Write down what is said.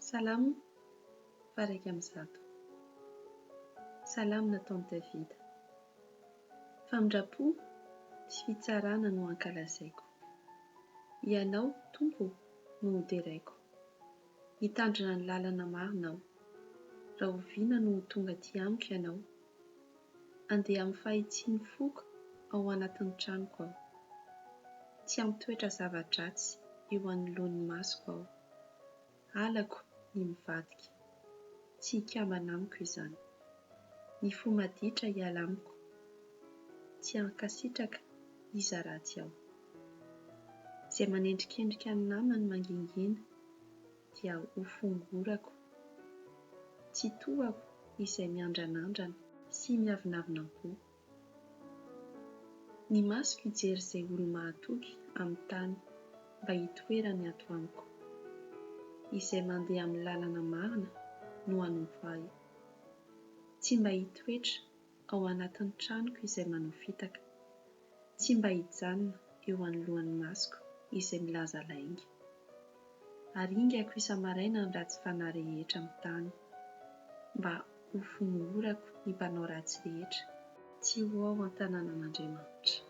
Salamo faha-101. Salamo nataon'i Davida. Famindram-po sy fitsarana no ankalazaiko. Ianao, Tompo ô, no hoderaiko. Hitandrina ny lalana marina aho. Rahoviana no ho tonga aty amiko Ianao? Handeha amin'ny fahitsian'ny foko ao anatin'ny tranoko aho. Tsy hampitoetra zava-dratsy eo anoloan'ny masoko aho. Halako ny mivadika. Tsy hikambana amiko izany. Ny fo maditra hiala amiko. Tsy hankasitraka iza ratsy aho. Izay manendrikendrika ny namany mangingina dia hofongorako. Tsy tohako izay miandranandrana sy miavonavona am-po. Ny masoko hijery izay olo-mahatoky amin'ny tany mba hitoerany ato amiko. Izay mandeha amin'ny lalana marina no hanompo ahy. Tsy mba hitoetra ao anatin'ny tranoko izay manao fitaka. Tsy mba hijanona eo anoloan'ny masoko izay milaza lainga. Aringako isa-maraina ny ratsy fanahy rehetra amin'ny tany, mba ho fongorako ny mpanao ratsy rehetra tsy ho ao an-tanànan'Andriamanitra.